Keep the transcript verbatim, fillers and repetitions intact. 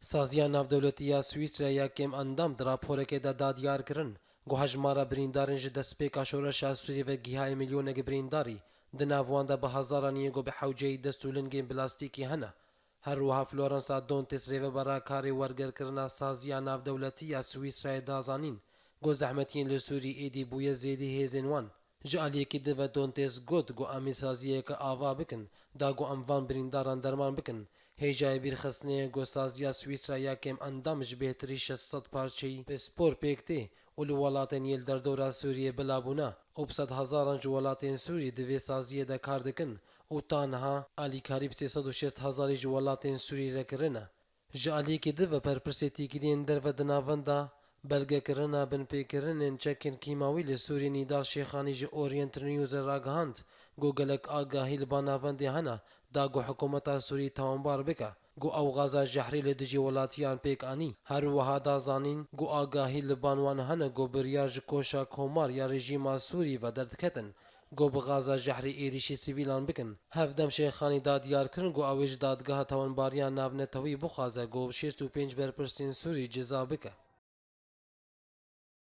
Saziya Navdewletî ya Swîsreyê ya kêm endam di raporekê de da diyar kirin ku hejmara birîndarên ji destpêka şoreşa Sûriyê ve gihayê milyonek birîndarî, di nav wan de bi hezaran yên ku bi hewceyî dest û lingên plastîkî hene. Her wiha Florensa Dontes, rêvebera karê wergerkirina Saziya Navdewletî ya Swîsreyê, da zanîn ku zehmetiyên li Sûrî êdî bûye zêdî hêzên wan. Ji aliyekî din ve Dontes got ku em ê saziyeke ava bikin, da ku em van birîndaran derman bikin. Hêjayê bîrxistinê ye ku saziya Swîsra ya kêm endam ji bêhtirî şeş sed parçeyî pispor pêk tê û li welatên yê li derdora Sûriyê bila bûne û bi sedhezaran ji welatên Sûrî di vê saziyê de kar dikin û ta niha alîkarî bi sê sed û şêst hezarî ji welatên Sûrî re kirine. Ji aliyekî din ve berpirsê têkiliyên derve di navenda belgekirina binpêkirinên çekên kîmawî li Sûrî Nîdar Şêxanî ji Orient News re ragihand ku gelek agahî li ba navendê hene da ku hikûmeta Sûrî tawanbar bike ku ew gaza jehrî li dijî welatiyan pêk anî. Her wiha da zanîn ku agahî li ban wan hene ku biryar ji koşa komar ya rejîma Sûrî ve derdiketin ku bi gaza jehrî êrîşî sivîlan bikin. Hevdem Şêxanî da diyar kirin ku ew ê ji dadgeha tawanbariya navnetewî bixwaze ku şêst û pênc berpirsên Sûrî ceza bike.